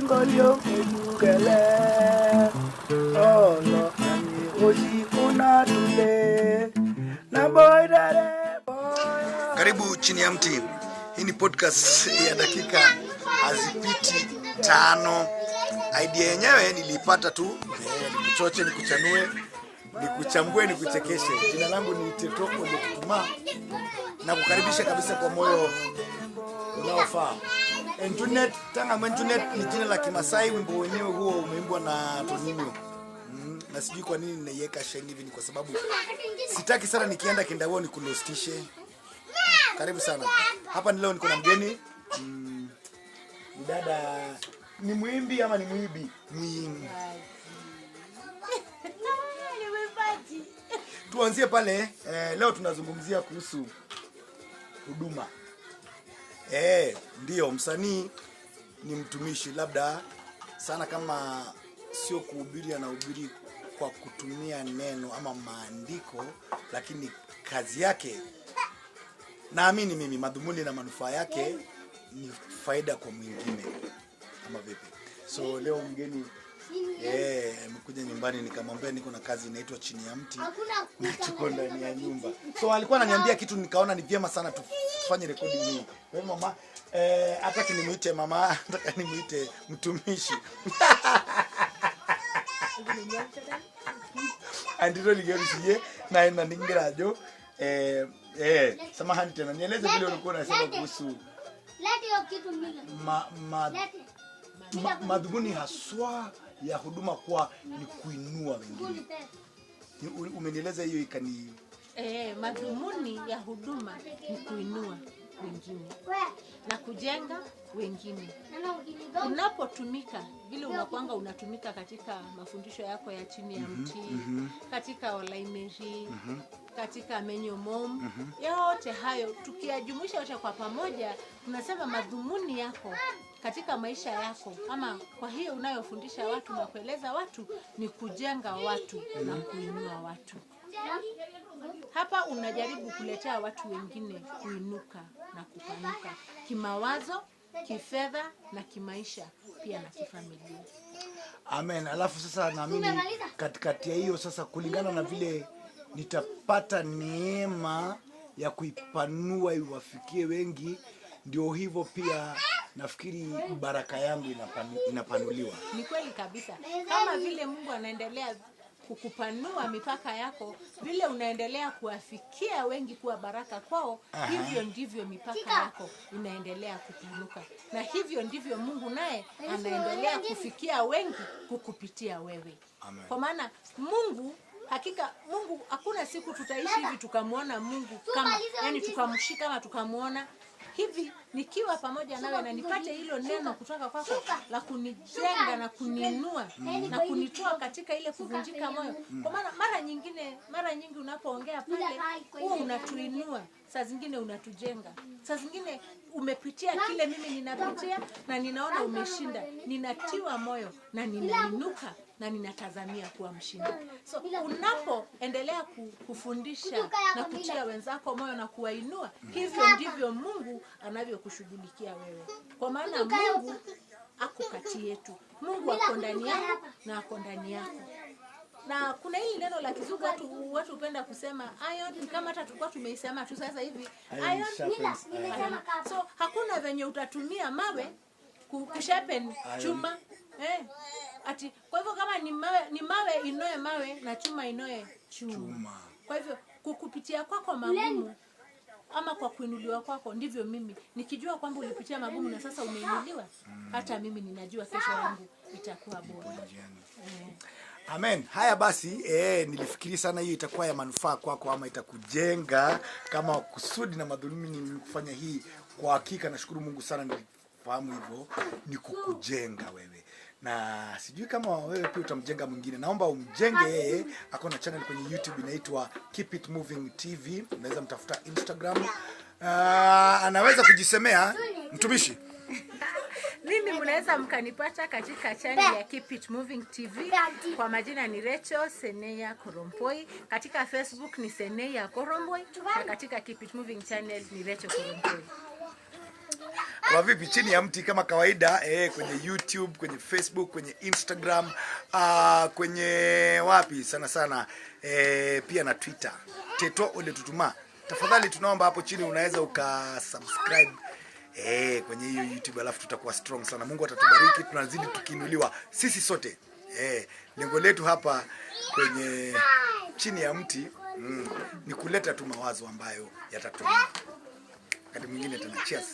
Osinkolio eyugele olo ani oshi kuna tule na boidare boya. Karibu Chini ya Mti. Hii ni podcast ya dakika hazipiti 5. Idea yenyewe niliipata tu, nikuchoche, nikuchanue, nikuchambue, nikuchekeshe. Jina langu ni Tetoko Letutuma na kukaribisha kabisa kwa moyo unaofaa. Enjunet, Tanga Enjunet ni jina la Kimasai. Wimbo wenyewe huo umeimbwa na Toninho. Na sijui kwa nini ninaiweka sheng hivi, ni kwa sababu sitaki sana nikienda kindawao nikulostishe. Karibu sana. Hapa ni leo niko na mgeni. Ni dada, ni mwimbi ama ni mwibi? Mwimbi. Tuanzie pale, leo tunazungumzia kuhusu huduma. Ndio, msanii ni mtumishi, labda sana kama sio kuhubiri, anahubiri kwa kutumia neno ama maandiko, lakini kazi yake, naamini mimi, madhumuni na manufaa yake ni faida kwa mwingine, ama vipi? So leo mgeni amekuja nyumbani, nikamwambia niko na kazi inaitwa Chini ya Mti na tuko ndani ya nyumba. So alikuwa ananiambia kitu, nikaona ni vyema sana tufanye recording hii. Kwa hivyo mama, hataki nimuite mama, nataka nimuite mtumishi. Andiro ligerisiye na ina ningirajo. Samahani tena, nieleze vile ulikuwa unasema kuhusu madhumuni haswa ya huduma kwa ni kuinua wengine. Umenieleza hiyo ikani Madhumuni ya huduma ni kuinua wengine na kujenga wengine. Unapotumika vile unakuanga unatumika katika mafundisho yako ya Chini ya Mti, katika Olaimeri, katika Menyo Mom, yote hayo tukiyajumuisha yote kwa pamoja, tunasema madhumuni yako katika maisha yako, ama kwa hiyo unayofundisha watu na kueleza watu, ni kujenga watu na kuinua watu. Hapa unajaribu kuletea watu wengine kuinuka na kupanuka kimawazo, kifedha na kimaisha, pia na kifamilia. Amen. Alafu sasa naamini katikati ya hiyo sasa, kulingana na vile nitapata neema ya kuipanua iwafikie wengi, ndio hivyo pia nafikiri baraka yangu inapanuliwa. Ni kweli kabisa. Kama vile Mungu anaendelea kukupanua mipaka yako, vile unaendelea kuwafikia wengi kuwa baraka kwao, hivyo ndivyo mipaka yako inaendelea kupanuka, na hivyo ndivyo Mungu naye anaendelea kufikia wengi kukupitia wewe. Amen. Kwa maana Mungu, hakika Mungu, hakuna siku tutaishi hivi tukamwona Mungu kama, yani tukamshika ama tukamwona hivi. Nikiwa pamoja nawe na nipate hilo neno kutoka kwako la kunijenga na kuniinua na kunitoa katika ile kuvunjika moyo. Kwa maana mara nyingi unapoongea pale huwa unatuinua, saa zingine unatujenga, saa zingine umepitia kile mimi ninapitia na ninaona umeshinda, ninatiwa moyo na ninainuka na ninatazamia kuwa mshindi. So unapoendelea kufundisha na kutia wenzako moyo na kuwainua, hivyo ndivyo Mungu anavyokushughulikia wewe. Kwa maana Mungu ako kati yetu, Mungu ako ndani yako na ako ndani yako. Na kuna hili neno la kizungu watu hupenda kusema iron, ni kama hata tulikuwa tumeisema tu sasa hivi, Iron iron sharpens iron. So hakuna venye utatumia mawe kusharpen chuma. Ati kwa hivyo kama ni mawe inoe mawe na chuma inoe chuma. Chuma. Kwa hivyo kukupitia kwako magumu ama kwa kuinuliwa kwako, ndivyo mimi nikijua kwamba ulipitia magumu na sasa umeinuliwa, hata mimi ninajua kesho yangu itakuwa bora. Amen. Haya basi, nilifikiri sana hiyo itakuwa ya manufaa kwako ama itakujenga kama kusudi na madhumuni ni kufanya hii. Kwa hakika nashukuru Mungu sana nilifahamu hivyo, ni kukujenga wewe. Na sijui kama wewe pia utamjenga mwingine. Naomba umjenge yeye. Ako na channel kwenye YouTube inaitwa Keep It Moving TV. Unaweza mtafuta Instagram. Anaweza kujisemea mtumishi. Mimi mnaweza mkanipata katika channel ya Keep It Moving TV. Kwa majina ni Rachel Seneya Korompoi. Katika Facebook ni Seneya Korompoi na katika Keep It Moving channel ni Rachel Korompoi. Kwa vipi chini ya mti kama kawaida, kwenye YouTube, kwenye Facebook, kwenye Instagram, kwenye wapi sana sana, pia na Twitter. Teto Ole Tutuma. Tafadhali tunaomba hapo chini unaweza ukasubscribe kwenye hiyo YouTube, alafu tutakuwa strong sana. Mungu atatubariki, tunazidi tukiinuliwa sisi sote. Lengo letu hapa kwenye chini ya mti ni kuleta tu mawazo ambayo yatatuinua. Wakati mwingine tena, cheers.